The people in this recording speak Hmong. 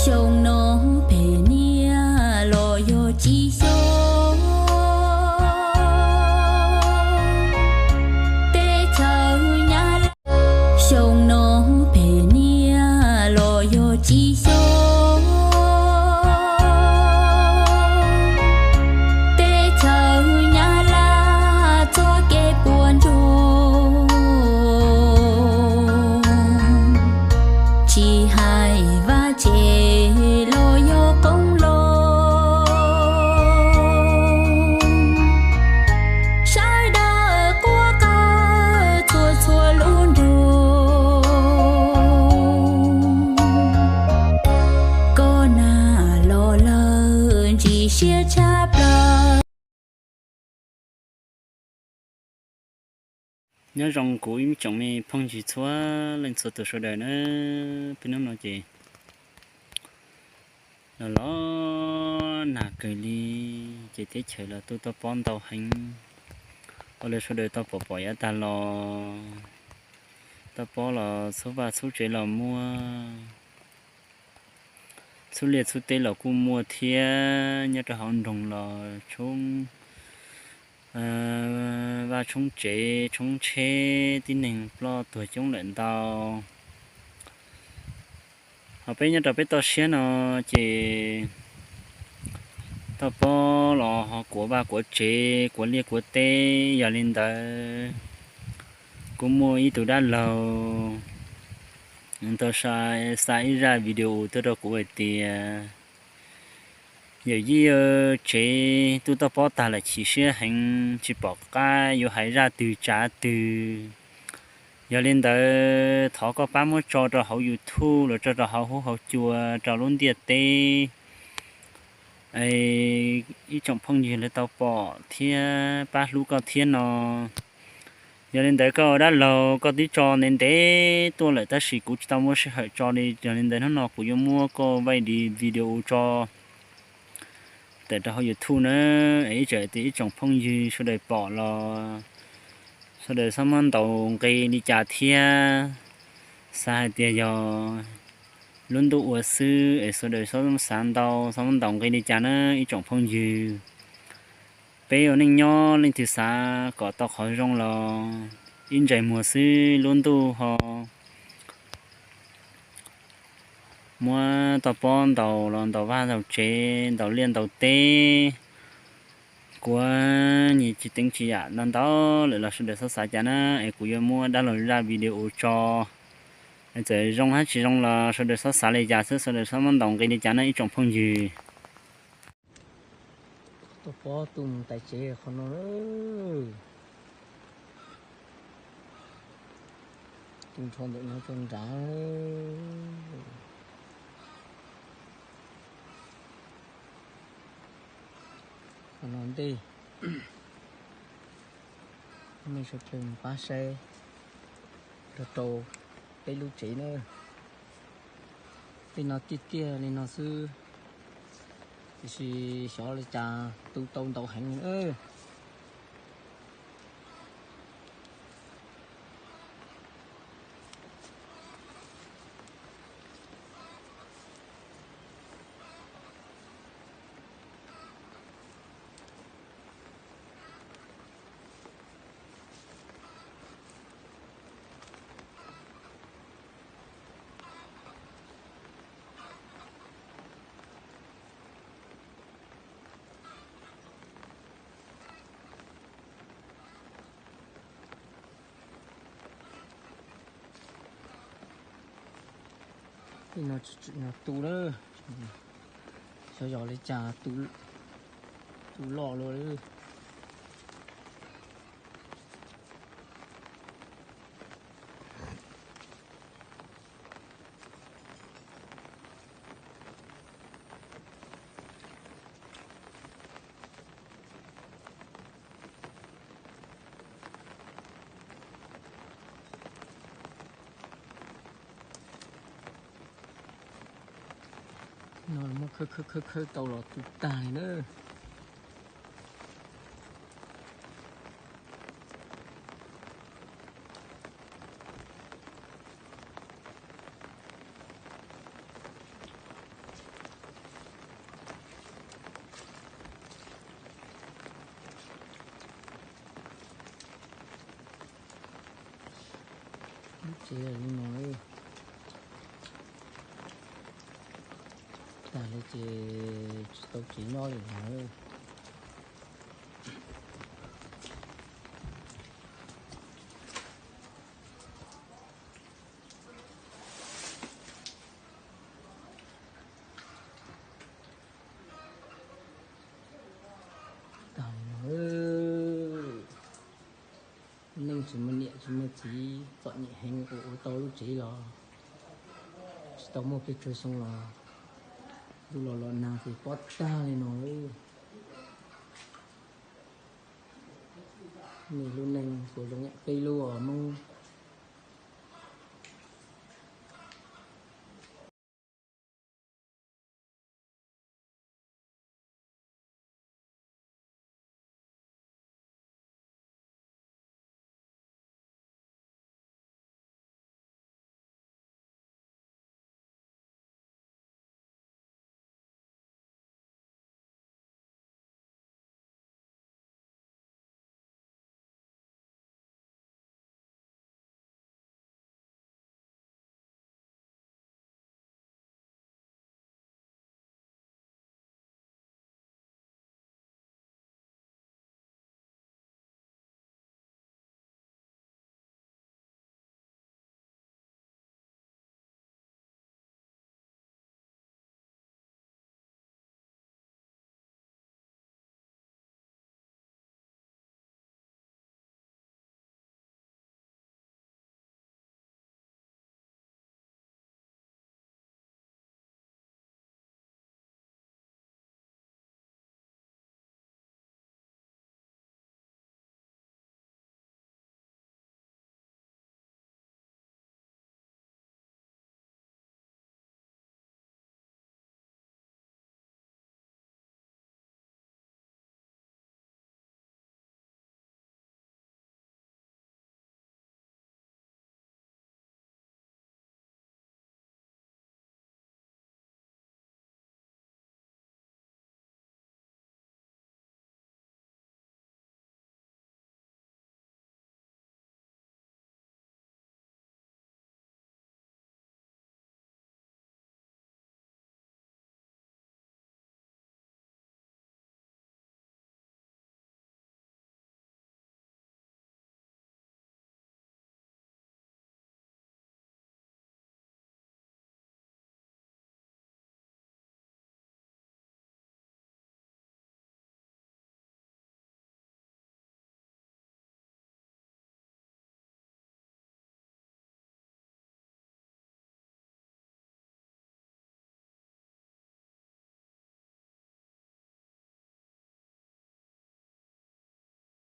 Xyoo no phem niaj los yog tsis xyoo, teb chaws Nyab Laj. Xyoo no phem niaj los yog tsis xyoo, teb chaws Nyab Laj txoj kev puas ntsoog, tsis hais vaj tsev los yog qoob loo, sawv daws quaj qw txhua txhua lub nroog, koj nag los lawm ntsim siab tshaj plaws. Nyob zoo kuv ib tsoom me phooj ywg txhua leej txhua tus sawv daws na, peb hnub no ces los los nag kawg li, ces teb chaws los tu toj pob ntau heev, ua rau sawv daws tau pom pom yav tag los, toj pob los txhub vaj txhub tsev los muaj, txhub liaj txhub teb los kuj muaj thiab, nyob rau hauv nroog los tshoob vaj tshoob tsev tshoob tsheb, tib neeg ploj tuag coob lawm ntau. Ho peb nyob rau peb toj siab no ces toj pob los ho kuav vaj kuav tsev, kuav liaj kuav teb. Yog li ntawd kuv muaj ib tug dab laug tau xa ib zaj video tuaj rau kuv hais tias, yawm yij, tsev tu toj pob tag lawm chim siab heev, tsis pom qab yuav hais zaj twg tsav twg. Yog li ntawd thov koj pab muab tso rau hauv YouTube los tso rau hauv huab hauv cua rau lub ntiaj teb, ib tsoom phooj ywg lawv tau pom thiab pab hlub koj thiab no. Yog li ntawd koj ua dab laug koj twb tso ntev ntev tuaj lawm tab sis kuv tsis tau muaj sij hawm tso li. Yog li ntawd hnub no kuv yuav muab koj vaj di video tso tawm rau hauv YouTube na, es ib txhia ib tsoom phooj ywg sawv daws pom los sawv daws txhob muab ntaus nqi li cas thiab. Xav hais tias yog lub ntuj ua xwb es sawv daws txhob xav ntau, txhob muab ntaus nqi li cas na ib tsoom phooj ywg. Peb ua neej nyob leej twg xav kom tau qhov zoo los ib ntsais muag xwb, lub ntuj ho muab toj pob ntaus los ntaus vaj ntaus tsev, ntaus liaj ntaus teb, kuav nyias tsis teev tsis yam ntau ntau lawm los sawv daws txhob xav cas na, es kuv yuav muab dab laug zaj video tso. Txawm zoo hab tsis zoo los sawv daws txhob xav li cas xwb, sawv daws txhob muab ntaus nqi li cas na ib tsoom phooj ywg. Toj pob tu mus tais tsev qhov no, tu nrho ntawm no rau nrad. Qhov no ntej, nej sawv daws mus pab saib nrog rau peb lub tsev na. Tej no tiaj tiaj li no xwb, tiam sis xyov li cas tu tau ntau heev na. Tej no tseem tu lawm, xyov yog li cas tu loj lawm. No muab khawb khawb khawb khawb tau los tu tag li na. Li no, tag li ces tsis tau tsev nyob li lawm. Tag li no, neej tsis muaj niam tsis muaj txiv txom nyem heev, ua ua tau lub tsev los tsis tau muaj pes tsawg xyoo los lub los los nag ces pob tag li no. Niaj lub neej kuj zoo yam peb lub os Hmoob.